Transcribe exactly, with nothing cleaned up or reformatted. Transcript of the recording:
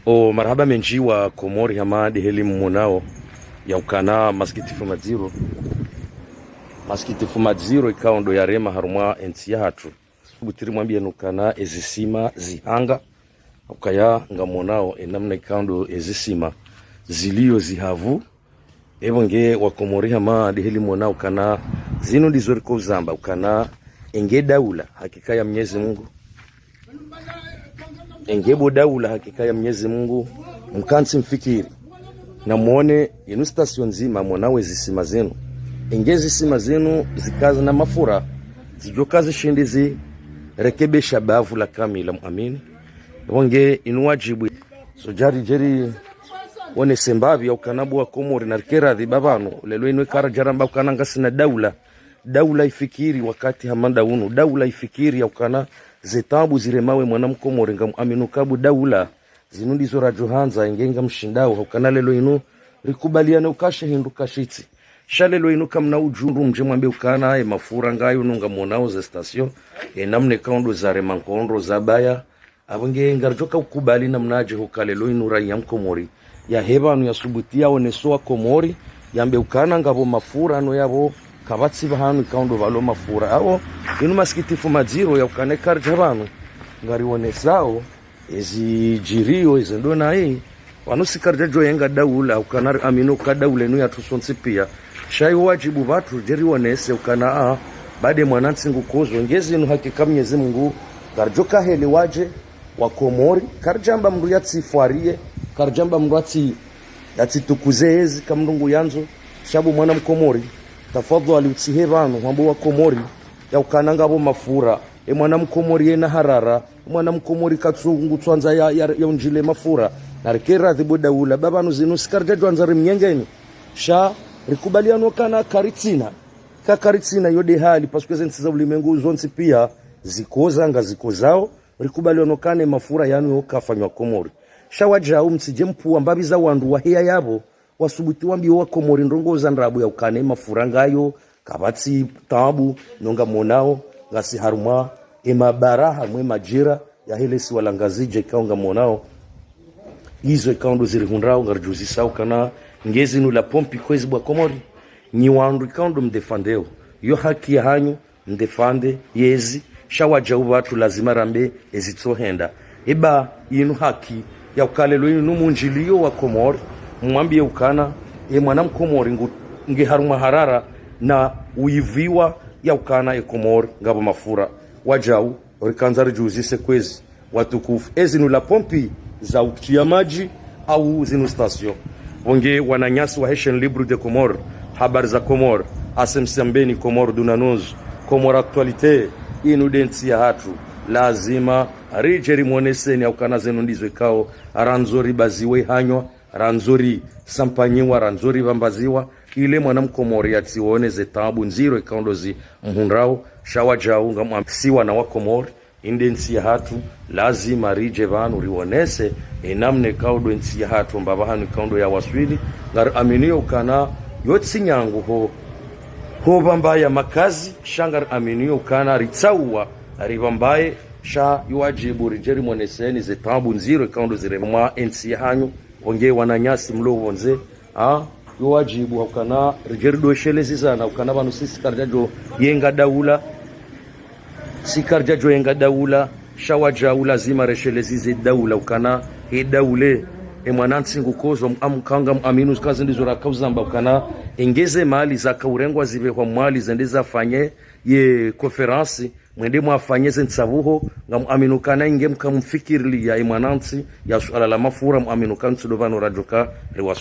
O marahaba mendji wa Komori hama ndeheli mmonao, yaukana masikitifu madziro. Masikitifu madziro ikao ndo yarema harumwa entsi yahatru. Subutiri mwambie nukana ezisima zihanga. Ukaya ngamwonao enamna ikao ndo ezisima zilio zihavu. Ebo nge wa Komori hama ndeheli mmonao ukana zinu ndizo riko uzamba ukana enge daula hakika ya Mnyezi Mungu. Enge bo daula hakika ya Mnyezi Mungu, mkantsi mfikiri. Na mwone inu station ndzima mwonao ezisima zinu. Enge zisima zinu zikazi na mafura, zidjoka zishindi zirekebesha bavu la kamili, mwamini. Ebo nge inu wadjibu. So djari djeri wonese mbapvi yaukana bo wa Komori narike radhi ba pvanu. Leo inu ikara djaramba ukana ngasina daula. Daula ifikiri wakati hama nda unu. Daula ifikiri yaukana ze taabu ziremawo e mwana Mkomori ngamwamini uka bo daula. Zinu ndizo radjo handza enge ngamshindao. Haukana leo inu rikubaliane uka she hindru kashitsi. Sha leo inu kamna udjundru mdje mwambe ukana e mafura ngayo no ngamwonao ze station. Enamna ikao ndo zarema nkondro zabaya. Abo nge ngaridjoka ukubali namnadje huka leo inu raiya Mkomori yahe pvanu yasubuti yaonese wa Komori, yambe ukana ngapvo mafura no yapvo kapvatsi pvahanu ikao ndo pvalo mafura. Abo inu masikitifu madziro yaukana ikaridja pvanu ngarionesao ezidjiriyo ezendo nayi. Pvanu si karidjadjo yenga daula, ukana riamini uka daula inu yatru sontsi pia. Sha yo wadjibu pvatru djeri wonese ukana a, bade mwanantsi ngukozo, nge zinu hakika Mnyezi Mungu, karidjoka hele wadje, wa Komori, karidjamba mndru yatsifwarie, karidjamba mndru yatsi, yatsitukuze ezi, ka mndru nguyandzo, sha bo mwana Mkomori, tafadhwali utsihe pvanu, hwambo wa Komori, yaukana ngapvo mafura, e mwana Mkomori yena harara, mwana Mkomori katsu ngutswandza ya, ya, yaundjile mafura. Narike radhi bo daula, ba pvanu zinu si karidjadjo handza rimnyengeni. Sha, rikubaliane ukana karitsina. Ka karitsina yo nde hali, parce que zentsi za ulimengu zontsi pia, zikoza ngazikozao, rikubaliane ukana e mafura yanu yo kafanywa Komori. Sha wadjau mtsidje mpvuwa mbapvi za wandru waheya yapvo, wasubuti wambie wa Komori ndrongoo za ndrabo yaukana e mafura ngayo, kapvatsi taabu, no ngamwonao, ngasi harumwa e mabara, harumwa e madjira, yahe le siwa la Ngazidja ikao ngamwonao. Izo ikao ndo zirihundrao, ngaridjuzisao ukana, nge zinu la pompi kwezi bo wa Komori. Nyi wandru ikao ndo mdefandeo yo haki yahanyu, mdefande yezi, sha wadjau pvatru lazima rambe ezitsohenda. Eba inu haki yauka leo inu mundjilio wa Komori, mwambie ukana, e mwana Mkomori ngu, nge harumwa harara na uiviwa yaukana e Komori ngapvo mafura. Wadjau, rikandza ridjuzise kwezi. Watukufu, ezinu la pompi za utia madji au zinu station. Abo nge wananyasi wahe Chaîne Libre des Comores, Habari za Comores, A S M C Mbeni, Comores Dunanos, Comores Actualité, inu nde ntsi yahatru. Lazima ridje rimwoneseni yaukana zinu ndizo ikao randzo ribaziwe hanywa, randzo risampanyiwa, randzo ripvambaziwa, ile mwana Mkomori yatsione ze taabu ndziro ikao ndo zimhundrao, sha wadjau ngamwambiwa na wa Komori, inde ntsi yahatru, lazima ridje pvanu riwonese enamna ikao ndo entsi yahatru mbapvi hanu ikao ndo yawaswili. Ngariaminio ukana yo tsi nyangu ho, ho pvambaya makazi, sha ngariaminio ukana ritsauwa ripvambaye, sha yo wadjibu ridje rimwoneseni ze taabu ndziro ikao ndo ziremwa entsi yahanyu. Abo nge wananyasi mlo pvondze, a, yo wadjibu ukana ridje ridoshelezizana ukana pvanu sisi karidjadjo yenga daula. Si karidjadjo yenga daula, sha wadjau lazima reshelezeze daula ukana, he daula, e mwanantsi ngukozo, am, kanga aminu kazi ndizo raka uzamba ukana, enge ze mali zaka urengwa zipvehwa Mwali zende zafanye ye conférence, mwende mwafanye ze ntsabuho, ngamwaminu ukana inge mkamfikirilia e mwanantsi, ya suala la mafura, mwaminu ukana ntsudo pvanu radjoka riwasu.